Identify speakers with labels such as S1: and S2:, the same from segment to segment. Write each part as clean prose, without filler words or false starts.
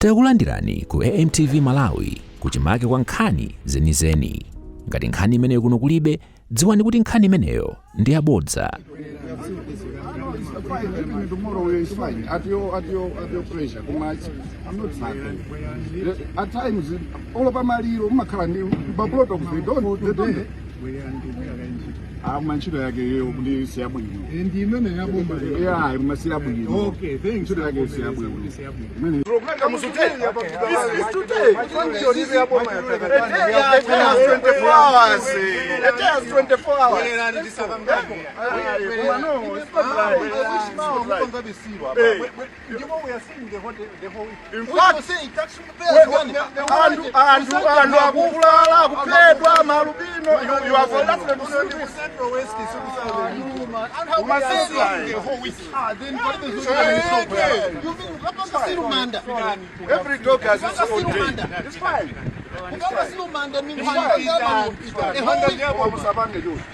S1: Takulandirani ku AMTV Malawi kuchimake kwa nkhani zenizeni. Ngati nkhani imeneyo kuno kulibe, dziwani kuti nkhani imeneyo ndi yabodza.
S2: Fine, even tomorrow is fine. At your pressure. Koma I'm not happy. At times, all of amaliro mumakhala ndi ma protocols, they don't. Ah, ntchito yake iyo ndi siyabwino.
S3: Ndi imene yaboma.
S2: Yeah, koma siyabwino.
S3: Okay, thanks.
S2: Ntchito yake siyabwino. Imene
S4: It's today. A day has 24 hours. A day has 24 hours.
S2: Koma no, it's not right. It's not right.
S4: In fact, anthu akuvulala, akuphedwa, maalubino. You are for that to see this. Koma it's right. Every dog has its own day. It's fine. Musapange choncho.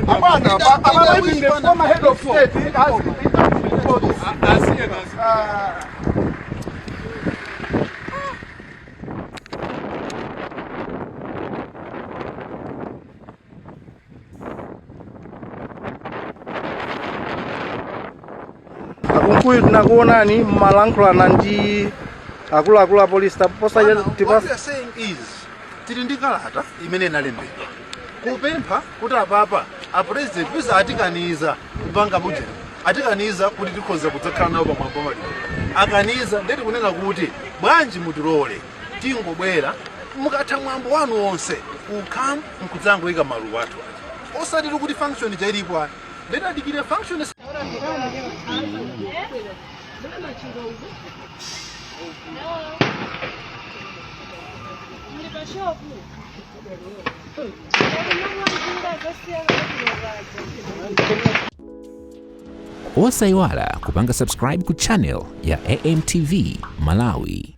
S4: Abana, abana, even the former head of state has Ah.
S5: Akunkuyu, tinakuonani mmalankhulana ndi akuluakulu a polisi
S4: What we are saying is, tili ndi kalata imene inalembedwa kupempha kuti apapa a president pisa atikaniza kupanga budget, atikaniza kuti tikhoza kudzakhala nawo pamwamba maliro, akaniza. Ndeti kunena kuti bwanji mutilole tingobwera mukatha mwambo wanu wonse, ukham nkudzangoyika maluwa athu aja, osati kuti function chailipo ayi. Ndeti adikire function.
S6: Muli pa shop? Mwa zasiyana kulovaja.
S1: Osayiwala kupanga subscribe ku channel ya AMTV Malawi.